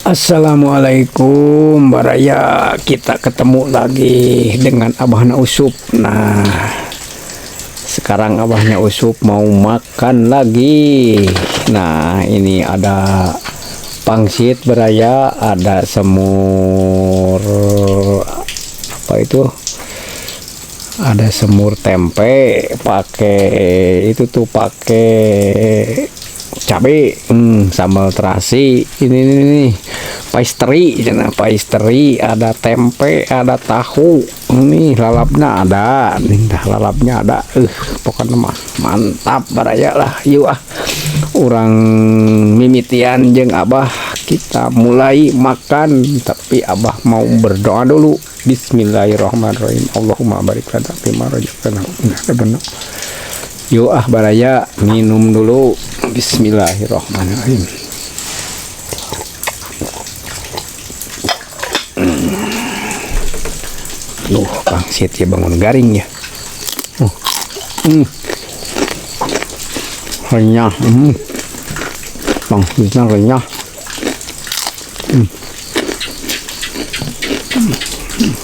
Assalamualaikum baraya, kita ketemu lagi dengan Abahna Usup. Nah, sekarang Abahnya Usup mau makan lagi. Nah, ini ada pangsit baraya, ada semur apa itu? Ada semur tempe pakai itu tuh, pakai cabe, sambal terasi. Ini pastry, cenah pastry, ada tempe, ada tahu. Ini lalapnya ada, nih dah lalapnya ada. Pokoknya mah mantap baraya lah. Yuk ah, urang mimitian jeung Abah, kita mulai makan, tapi Abah mau berdoa dulu. Bismillahirrahmanirrahim. Allahumma barik lana fima razaqtana. Nah, yuk ah baraya, minum dulu. Bismillahirrahmanirrahim. Duh, pangsit ya bangun garing ya. Renyah. Pangsitnya renyah.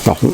Tahu.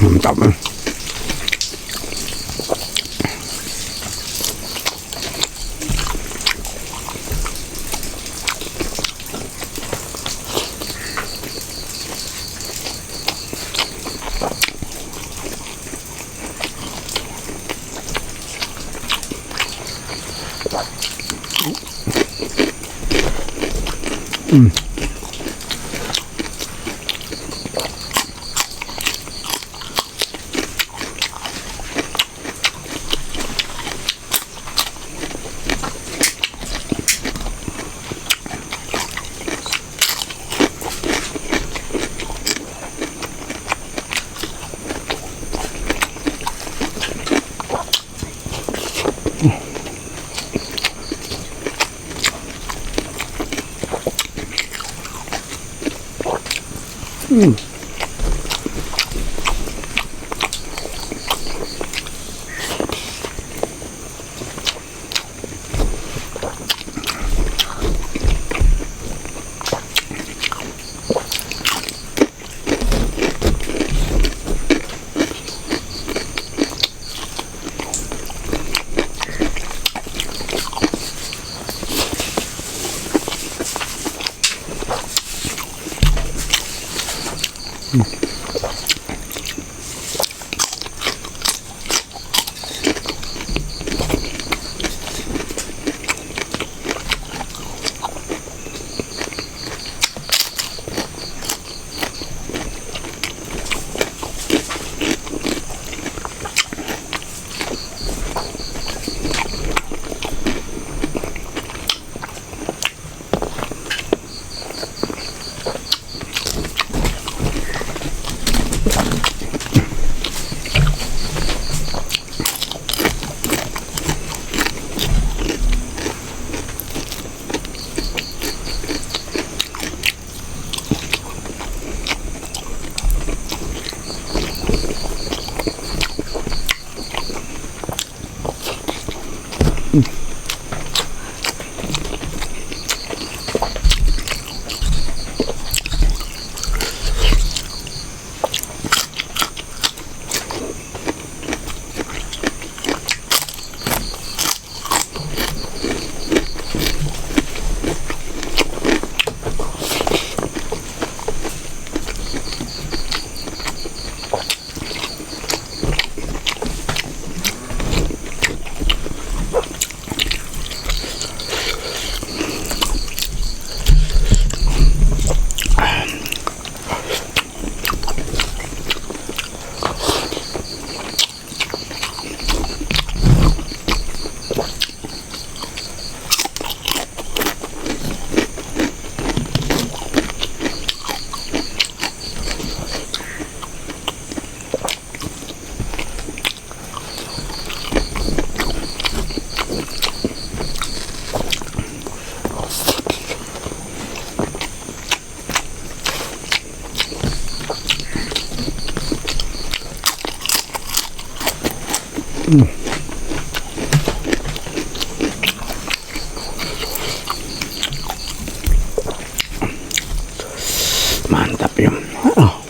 Mantap. Mantap ya. Oh.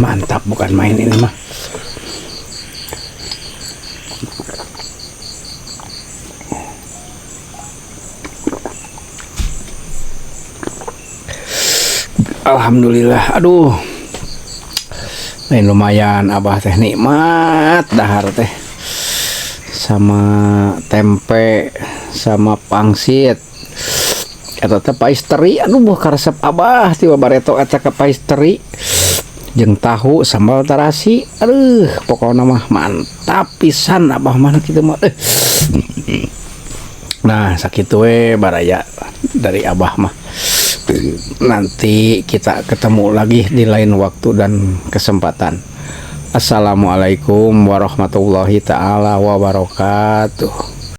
Mantap bukan main ini mah. Alhamdulillah. Aduh. Ini lumayan, Abah teh nikmat dahar teh. Sama tempe, sama pangsit. Eta teh pais teri, aduh, buah karesep Abah tiba bareto eta ka pais teri. Jeung tahu sambal terasi. Aduh, pokoknya mah mantap pisan Abah mah kitu mah. Nah, sakitu we baraya dari Abah mah. Nanti kita ketemu lagi di lain waktu dan kesempatan. Assalamualaikum warahmatullahi taala wabarakatuh.